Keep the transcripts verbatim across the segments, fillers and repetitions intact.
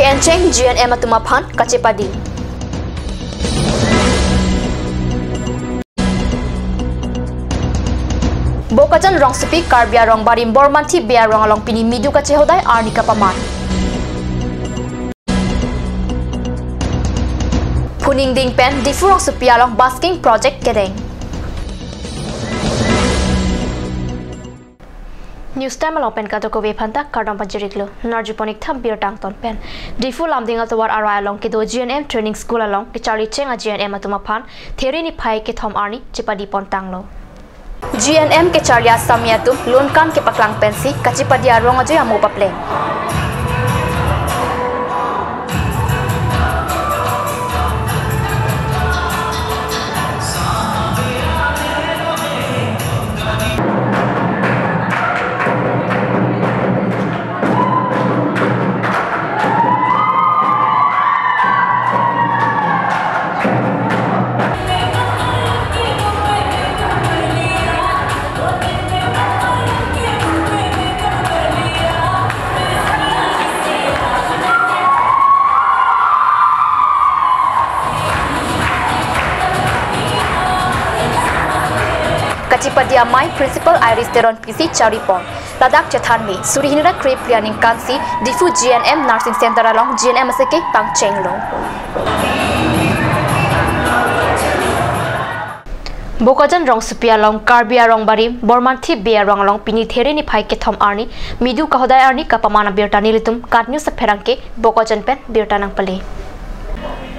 Encheng G N M atum aphan kachepadi. Bokajan rongsopi Karbi arong barim Bormanthi Bey arong along pini midu kachehodai arni kapaman. Phuningding pen Diphu rongsopi along busking project kedeng. News Time along pen kadokave aphanta kardom pajirlo. Narjupon ik tha birta angton pen. Diphu Lumding atovar arai along kedo G N M Training School along kecharli cheng a G N M atum aphan There niphai kethom arni chepadi pon tanglo. G N M kecharli asami atum lunkam kepaklang pensi kachepadi arong ajoine amo papleng. Kachepadi amei Principal Iris Teronpi si charlipon. Ladak chethanme suri hini ra krephli aningkan si Diphu G N M Nursing Center along G N M aseke pangchenglo. Bokajan rongsopi along Karbi arong barim Bormanthi Bey arong along pini There niphai kethom arni midu kahodai arni kapaman abirta nelitum KAT News apherangke Bokajan pen birta nangpale.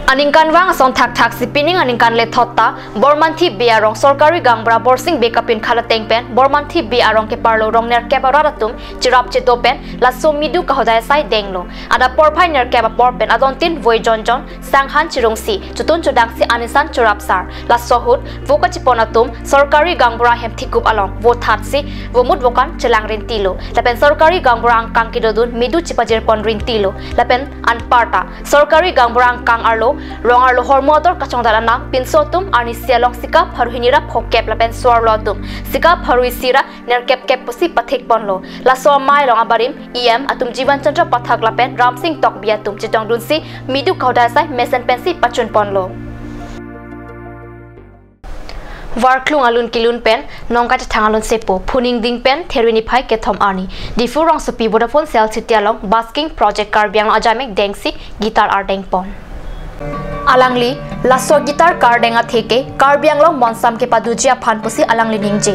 Aningkanvang asong thakthak si pining aningkan lethot ta Bormanthi Bey arong sorkari gaonbura Borsing Bey kapinkhat ateng pen Bormanthi Bey arong keparlo rong nerkep arat atum cherap chedo pen laso midu kahodai asai denglo. Adap porphai nerkep apor pen adontin voi jonjon sanghan chirungsi chotun chodangsi anisan cherapsar. Laso ahut vo kachepon atum sorkari gaonbura hem thikup along vo thatsi vo mut vo kan chelang rintilo. Lapen sorkari gaonbura angkang kedodun midu chepajirpon rintilo. Lapen anparta sorkari gaonbura angkang arlo rong arlo hormu ador kachongdat anam pinso atum arnisi along sika pharo hini ra phokep lapen so-arlo atum sika pharo isi ra nerkep kep pusi pathikponlo. Laso amei along abarim E M atum Jivan Chandra Pathak lapen Ramsing Tokbi atum chetongdunsi midu kahodai asai mesen pensi pachunponlo. Varklung alun kelun pen nong kachethang alun sepo, phuningding pen There niphai kethom arni Diphu rongsopi Vodafone Cell City along busking project Karbi Anglong ajamek dengsi guitar ardengpon. Alangli laso guitar kardeng atheke Karbi Anglong monsam kepaduji aphan pusi alangli ningje.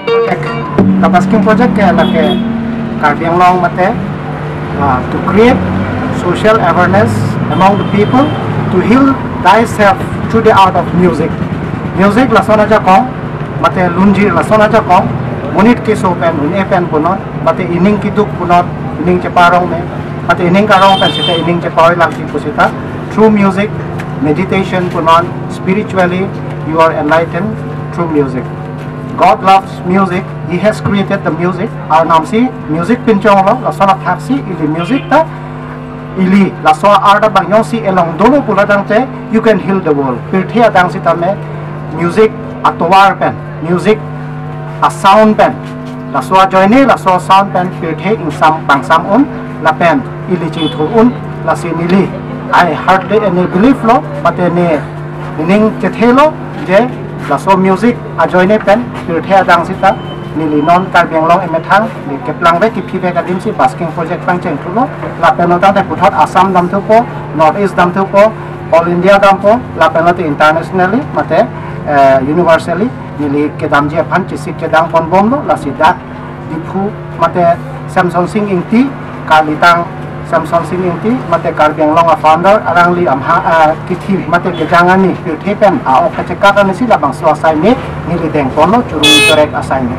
Project. The busking project ke lake Karbi Anglong mate, uh, to create social awareness among the people to heal thyself through the art of music. Music lason ajakong, mate lunjir lason ajakong, monit keso pen, un-e pen punon, mate ining keduk punon, ining cheparong me, mate ining karong pen seta ining cheparoi langsi pusita, through music, meditation punon, spiritually, you are enlightened through music. God loves music. He has created the music. Arnam si music pinchonglo, laso athak si ili music ta, ili laso arda bang jongsi elong dolo pulo tangte, you can heal the world. Pirthe adang sitame music atovar pen, music a sound pen, laso ajoine laso sound pen pirthe ingsam pangsam un, lapen ili chingthur un, lasi neli, I hardly any believe lo, but any ining chethelo je laso music ajoine pen pirthe adang sita neli non Karbi Anglong emethang, neli keplangvek kepivek adim si busking project pangcheng thulo, lapen non tangte puthot Assam damthupo, North East damthupo, All India dampo, lapen lote internationally, mate, eh, universally, neli kedamji aphan chesik kedang ponbomlo, lasi dak Diphu mate Semson Sing Ingti, kalitang Semson Sing Ingti, mate Karbi Anglong a founder, alangli amha, ah, kithi, mate kejang ani, pirthe pen, a-ok kachekak ani si labangso asai me, neli dengponlo, churung chorek asai me.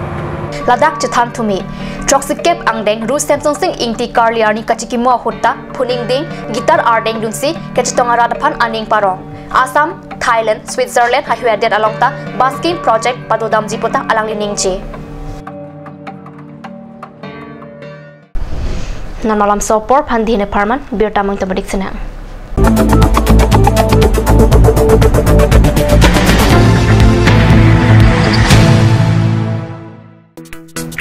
Ladak chethan thume, throksikep angdeng ru Semson Sing Ingti karli arni kachikimo ahut ta, phuningding, guitar ardengdunsi, kachetong arat aphan aning parong. Assam, Thailand, Switzerland, hahui adet along ta, busking project padodamji puta alangli ningje. Non malomso apor aphan Dihine Pharman, birta mung tamadik senang.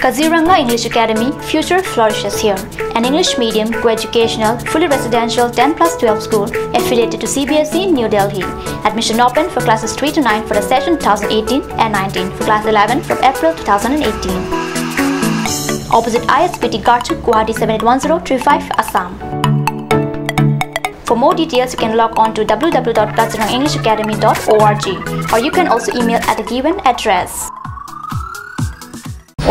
Kaziranga English Academy, future flourishes here. An English medium, co-educational, fully residential ten plus twelve school affiliated to C B S E, New Delhi. Admission open for classes three to nine for the session two thousand eighteen and nineteen, for class eleven from April two thousand eighteen. Opposite I S B T Garchuk, Guwahati seven eight one zero three five, Assam. For more details, you can log on to W W W dot kaziranga english academy dot org, or you can also email at the given address.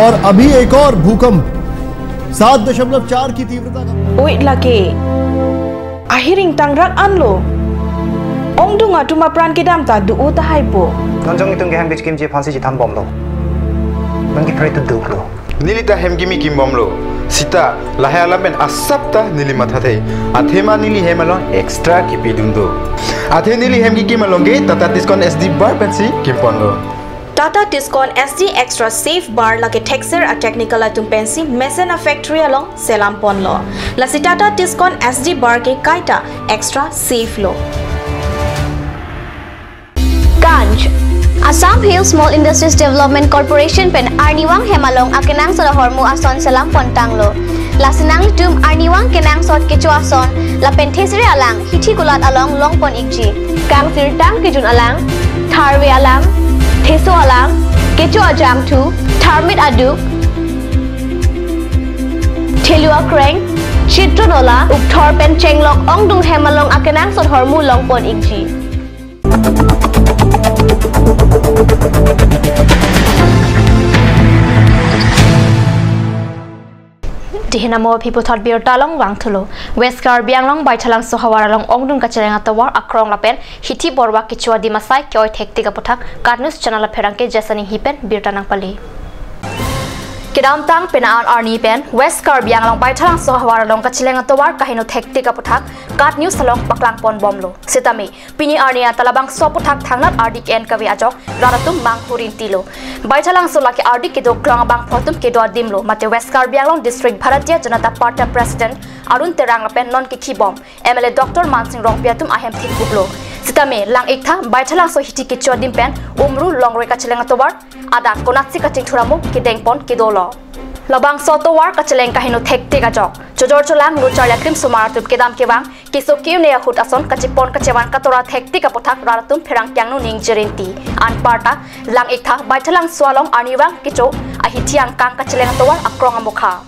और अभी एक और भूकंप सात दशमलव चार की तीव्रता का। Oi lake, ahiring tangrak anlo. Ongdung atum apran kedam ta do-o tahai po. Non jong itum ke hem kechekimji aphansi chethan bomlo. Non ke pray to do lo. Neli ta hem kimi kim bomlo. Sita lahai alam pen asap ta neli mathathe. Athema neli hem along extra kipidun do. Athe neli hem kikim along ke Tata Tiscon S D bar pensi kimponlo. Tata Tiscon S D Extra Safe Bar lake thekser a-technical atum pensi mesen a-factory along selam ponlo. Lasi Tata Tiscon S D Bar ke kaita extra safe lo. Ganj. Assam Hill Small Industries Development Corporation pen arnivang hem along akenangsot ahormu ason selam pontanglo. Lasi nanglitum arnivang kenangsot kecho ason lapen thesere alang hithi kulat along longpon ikji. Kangsirtang kejun alang, tharve alang, theso alang, kecho ajangthu, tharmit aduk, thelu akreng, chitron ola, ukthor pen chenglok ongdung hem along akenangsot ahormu longpon ikji. Dihina mo aphi puthot birta along vangthulo. West Karbi Anglong Baithalangso havar along ongdung kacheleng atovar akrong lapen hithi borwa kecho adim asai ke-oi thektik aputhak KAT News channel apherangke Jason Enghi pen birta nangpale. Kedamtang pena an arni pen West Karbi Anglong Baithalangso havar along kacheleng atovar kaheno thektik aputhak KAT News along paklang pon bomlo. Sitame pini arni anta labangso aputhak thangnat ardi ke-en kave ajok rat atum manghu rinti lo. Baithalangso lake ardi kedo klong abangphu atum kedo adim lo, mate West Karbi Anglong District Bharatiya Janata Party President Arun Terang lapen non kekhibom M L A Doctor Mansing Rongpi atum ahem thikkup lo. Sitame lang-iktha Baithalangso hithi kecho adim pen Umru Longroi kacheleng atovar adak konatsi kachingthur amo kedeng pon kedo lo. Labangso atovar kacheleng kaheno thektik ajok chojor cholang lo charli akrim osomar atum kedam kevang keso ke-un-e ahut ason kachepon kachevan katora thektik aputhak rat atum pherangke angno ningje rinti. Anparta lang-iktha Baithalangso along arnivang kecho ahithi angkang kacheleng atovar akrong amokha.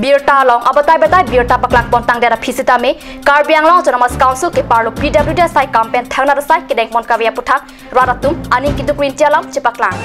Birta along abatai batai birta paklang pontangdet aphi sitame Karbi Anglong Autonomous Council keparlo P W D asai kam pen thangnat asai kedeng pon kave aputhak rat atum aning keduk rinti alam chepaklang.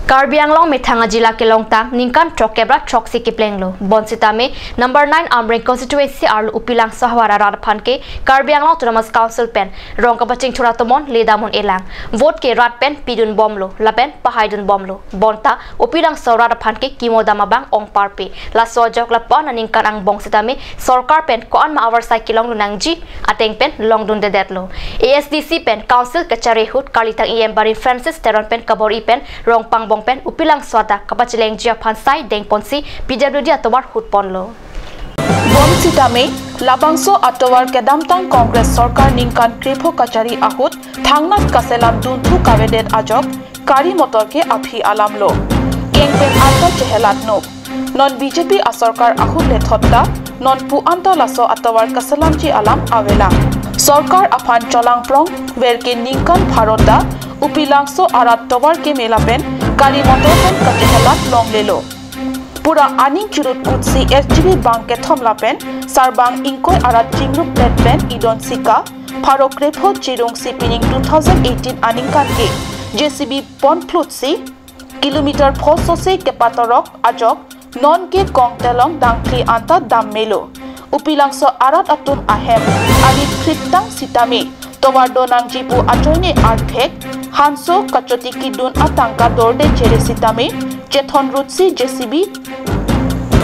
Karbi Anglong methang ajila kelongtang ningkan throkkep ra throksi keplenglo. Bonsitame number nine Amreng constituency arlo Upilangso havar arat aphan ke Karbi Anglong Autonomous Council pen rong kapachingthur atomon ledam un-elang. Vote ke rat pen pidun bomlo lapen pahaidun bomlo. Bonta Upilangso rat aphan ke kimo dam abang ongparpe. Laso ajok lapu-an aningkan angbong sitame sorkar pen ko-an ma avarsai kelong lunangji ateng pen longdundedetlo. A S D C pen Council kachari ahut karlitang E M Barim Francis Teron pen kabor-i pen rong pangbong pen Upilangso adak kapachelengji aphan sai dengponsi P W D atovar hutponlo. Bonsitame labangso atovar kedamtang Congress sorkar ningkan krepho kachari ahut thangnat kaselam dunthu kavedet ajok gari motor ke aphi alamlo. Keng pen anta chehelat nuk. Non B J P asorkar ahut lethot ta non pu anta laso atovar kaselamji alam avelang. Sorkar aphan cholangprong verke ningkan pharo ta Upilangso arat tovar keme lapen gari motor pen kachehelat longlelo. Pura aning churut kutsi S G B bang kethom lapen sarbang ingkoi arat chingrupdet pen idon sika pharo krepho chirungsi pining two thousand eighteen aningkan ke J C B ponphlutsi kilometer pho sose kepatorok ajok non ke kong telong dangthli anta dam melo. Upilangso arat atum ahem arit phrittang sitame tovar donangji pu ajoine arphek hanso kachoti kidun atangka dorde chere sitame chethon rutsi J C B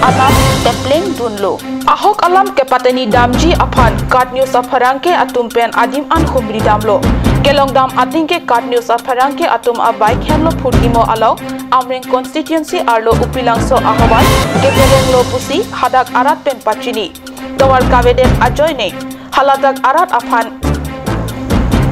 anam tepleng dunlo. Ahok alam kepateni damji aphan KAT News apherangke atum pen adim an humri damlo. Kelongdam ating ke KAT News apherangke atum abike henlo phurkimo along Amreng constituency arlo Upilangso ahowai keperenglo pusi hadak arat pen pachini. Tovar kavedet ajoine haladak arat aphan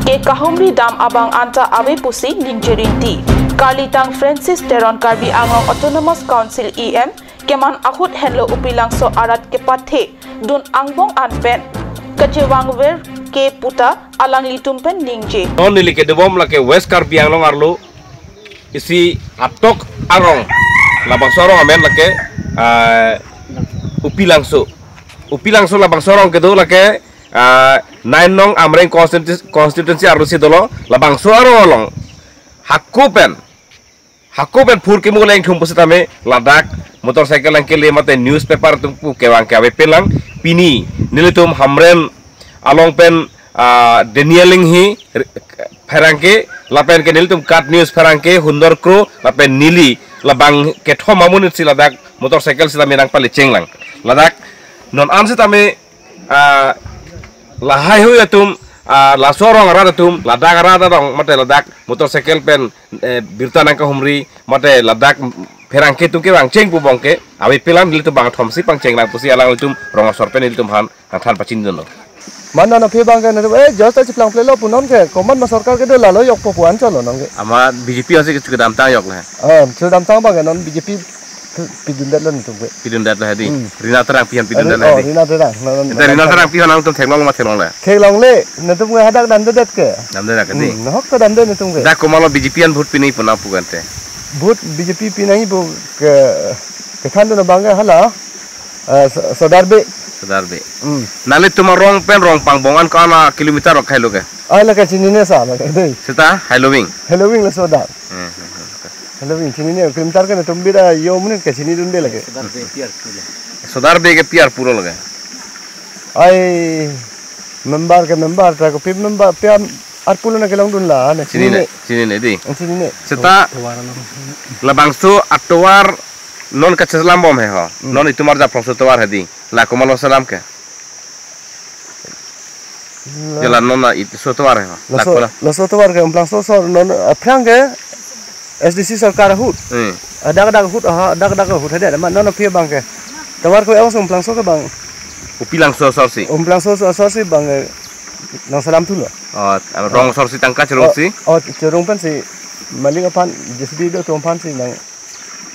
ke kahumri dam abang anta ave pusi ningje rinti. Karlitang Francis Teron Karbi Anglong Autonomous Council E M keman ahut henlo Upilangso arat kepathe dun angbong an pen kachevangver ke puta alanglitum pen ningje. Non neli kedobom lake West Karbi Anglong arlo isi atok arong, labangso arong amen lake, ah, Upilangso. Upilangso labangso arong kedo lake, ah, nine nong Amreng constituency, constituency arlo si dolo labangso arong along hako pen, hako pen phurkimo lengthum pusitame ladak motorcycle angkele mate newspaper atum pu kevang ke ave pelang. Pini nelitum Hamren along pen, ah, Daniel Inghi r-, pherangke lapen ke nelitum KAT News pherangke Hundor Kro lapen neli labang kethom amonit si ladak motorcycle sitame nangpale chenglang. Ladak non an sitame, ah, lahai hui atum, ah, laso arong arat atum, ladak arat arong mate ladak motorcycle pen, eh, birta nangkahumri mate ladak pherangke atum kevang cheng pu abang ke ave pelang, nelitum bang thomsi pangchenglang pusi alanglitum rong asor pen nelitum aphan nangthan pachinidunlo. Mane non aphi abang ke nelitum, eh, just ta chiplangplelo pu non ke, komat ma sorkar kedo lalo jokpo pu anchotlo non ke. Amat B J P ansi ke chukadam tang joklo he. Ah, chukadam tang abang ke non B J P pidundetlo nelitum ke. Pidundetlo he di. Hmm. Rina Terang pi aphan pidundetlo he di. Rina Terang. Non, non, Ita non, Rina non. Terang pi aphan nangtum theklong ma theklongle? Theklongle, nelitum ke hadak damdedet ke. Damdedet ke di. Hmm, nahok ta damde nelitum ke. Dak komatlo B J P an vote pinangji pu nang pu kante? Vote B J P pinangji pu ke, kethandun abang ke hala, eh, So-, Sodar Bey. Sodar Bey. Hmm. Nanglitum arong pen Rongpangbong an ko-an a kilometer rok helo ke? Ai, lake chinine sa lake dei. Seta Heloving. Heloving le Sodar. Hmm, hmm, hmm. Heloving chinine, kilometer ke nelitum bira yo amonit ke chinidunde lake. Sodar Bey ke pi arpu lo lake? Ai, member ke member, ta kopi member, pi arpu lo na kelongdun la, na chinine. Chinine, chinine di. Chinine. Seta labangso atovar non kacheselam bom he ho. Hmm. Non itum arjap rongso tovar he di. La komatlo selam ke? La- Jala non na it so tovar he ho. Laso, Lakpala. Laso tovar ke Umplangso so non aphrang ke S D C sorkar ahut. Hmm. Adak adak ahut, aha, adak adak ahut hadak. Ma non aphi abang ke. Tovar ko yang Umplangso ke bang. Upilangso asor si. Umplangso so asor si bang, eh, nangselam thulo. Oh, rong asor si tangka chorong si. Oh, oh, chorong pen si. Maling aphan J C B do atum aphan si nang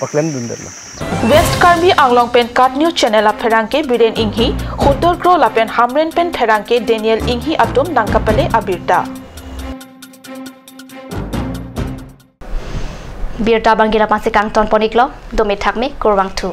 paklemdundetlo. West Karbi Anglong pen KAT News Channel apherangke Biren Inghi, Hundor Kro lapen Hamren pen pherangke Daniel Inghi atum nangkapale abirta. Birta abang ke la-an si kangton pon-iklo, dome thakme, kurvangthu.